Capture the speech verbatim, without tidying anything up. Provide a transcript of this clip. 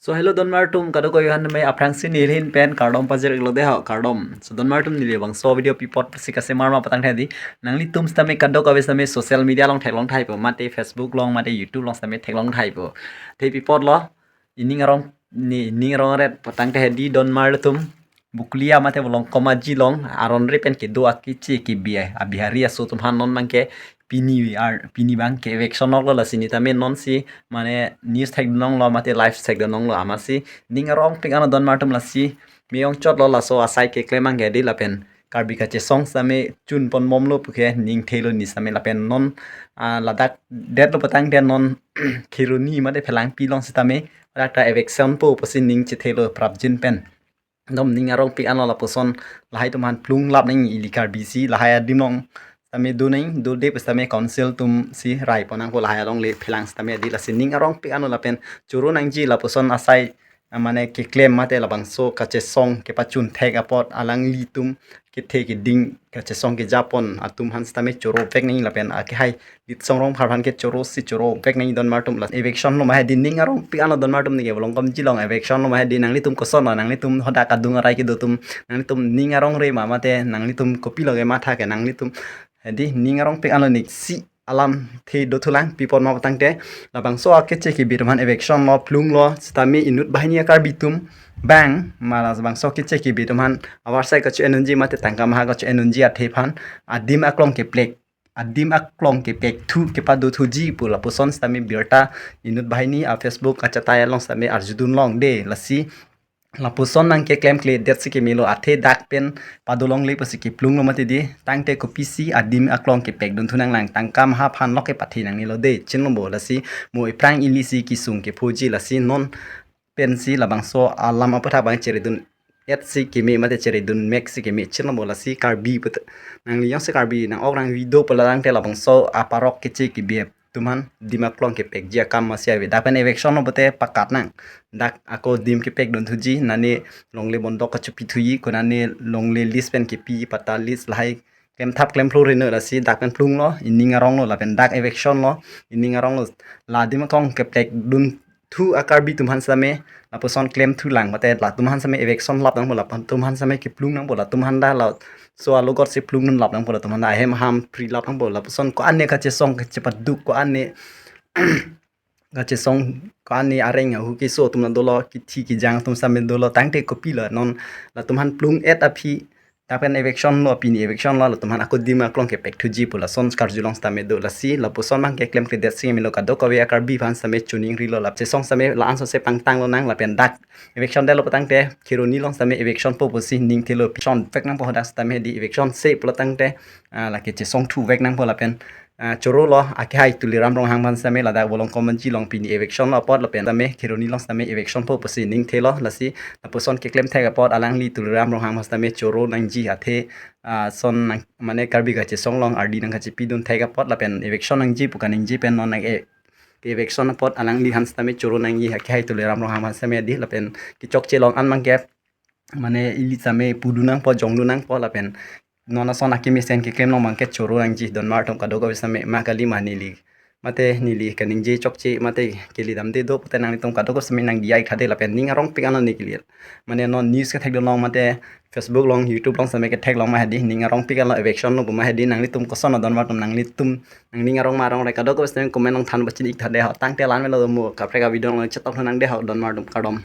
So hello donmar atum, kadokave aphan tame aphrangsi neli ahin pen kardom pajir-iklo dei ho, kardom. So donmar atum, neli labangso video pi apot si kasemar ma pu tangte di, nanglitum sitame kadokave sitame social media along theklong thaipo, mate Facebook along mate YouTube along sitame theklong thaipo. Athe pi apotlo, ining arong, ne ining arong ret pu tangte di donmar atum, Bokolia mate Volongkom Aji along aron ri pen kedo akeche kebi a Bihari aso atum aphan non abangke pini ar pini abangke eviction longlo, lasi neli tame nonsi mane news thekdun longlo mate live thekdun longlo, amatsi ning arongpik anlo donmar atum, lasi me-ong chotlo laso asai keklem abangke di, lapen Karbi kachesong sitame chun pon bomlo puke ning thelo neli sitame, lapen non, ah, ladak detlo pu tangte non Kheroni mate Phelangpi along sitame dak ta eviction po pusi ning chethelo prapjin pen. Dom ning arongpik anlo lapuson lahai atum aphan plung lap nang, ili Karbi si lahai adim along sitame do nang, dode pu sitame council atum si rai pon nangpo, lahai alongle phelang sitame di, lasi ning arongpik anlo lapen choro nangji lapuson asai, ah, mane keklem mate labangso kachesong kepachun thek apot alanglitum kethe keding kachesong kejapon atum aphan sitame choro vek nang lapen akehai Litsong Rongphar aphan ke choro si choro vek nang donmar atum, la eviction lo ma he di, ning arongpik anlo donmar atum, neke Volongkom Aji along eviction lo ma he di, nanglitum koson lo, nanglitum hadak adung arai kedo atum, nanglitum ning arong re ma mate nanglitum kopilo kematha ke nanglitum he di, ning arongpik anlo, neli si alamthe dothulang pi apot ma pu tangte, labangso akeche kebi atum aphan eviction lo, plunglo sitame inut banghini a-Karbi atum abang, ma labangso akeche kebi atum aphan avarsai kacho-en unji mate tangka maha kacho-en unji athe aphan adim aklong keplek, adim aklong kepekthu kepadothuji pu lapuson sitame birta inut banghini a-Facebook achatai along sitame arjudun long dei, lasi lapuson nangkeklemkledet si kemelo, athe dak pen pado longle pusi keplunglo mati di, tangte kopisi adim aklong kepekdunthu nanglang, tangka maha aphan lok kepathe nangnelo dei, chinilo bo, lasi mo ephrang ili si kesung kephoji, lasi non pensi labangso alam aputhak abang cheridun-et si keme mate cheridun mek si keme, chinilo bo, lasi Karbi put nangli jongsi Karbi nang-ok nang-video pu la tangte labangso aparok keche kebi atum aphan dim aklong kepekji akam masi ave. Dak pen eviction lo pute pakat nang. Dak ako dim kepekdunthuji, nane longle bondok kachopithuji, konane longle list pen kepi, patta list lahai klemthap klemphlo reno, lasi dak pen plunglo, ining aronglo, lapen dak eviction lo, ining aronglo, la dim aklong keplekdunthu a-Karbi atum aphan sitame lapuson klemthulang mate latum aphan sitame eviction lap nangpo, latum aphan sitame keplung nangpo, latum aphan dak laso alogot si plungdun lap nangpo, latum aphan dak ahem aham pri lap nangpo, lapuson ko-an ne kachesong kachepaduk, ko-an ne kachesong, ko-an ne areng ahu keso atum la dolo, kithi kejang atum sitame dolo, tangte kopilo non latum aphan plung-et aphi dak pen eviction lo, pini eviction lo, latum aphan ako dim aklong kepekthuji pu lason karjulong sitame do, lasi lapuson abang keklemkledet si kemelo, kadokave a-Karbi aphan sitame choningrilo, la chesong sitame la-an sose pangtanglo nang, lapen dak eviction detlo pu tangte Kheroni along sitame eviction po pusi ning thelo, eviction vek nangpo, hadak sitame di eviction se pulo tangte, ah, lake chesongthu vek nangpo, lapen ah, choro lo, akehai Tuliram Ronghang aphan sitame ladak Volongkom Aji along pini eviction lo apot lapen sitame Kheroni along sitame eviction po pusi ning thelo, lasi lapuson keklem thek apot alangli Tuliram Ronghang aphan sitame choro nangji, athe, ah, son nang, mane Karbi kachesong along ardi nangkachepidun thek apot lapen eviction nangji pu kaningje pen non nang e, eviction apot alangli aphan sitame choro nangji, akehai Tuliram Ronghang aphan sitame di, lapen kechokche along an abangke mane ili sitame pudun nangpo, jongdun nangpo, lapen non ason akemesen keklem along abangke choro nangji, donmar atum, kadokave sitame ma kali ma neli, mate neli kaningje chokche mate kele damde do pute nanglitum kadokave sitame nangdiya-ik tha dei, lapen ning arongpik anlo neli kele, mane non news kethekdun long mate Facebook along, YouTube along sitame ketheklong ma he di, ning arongpik anlo, eviction lo pu ma he di, nanglitum koson lo donmar atum, nanglitum nangning arong ma arong re, kadokave sitame comment along than pachini-ik tha dei ho, tangte la-an melo, mo kaprek a-video along chetongthu nang dei ho donmar atum, kardom.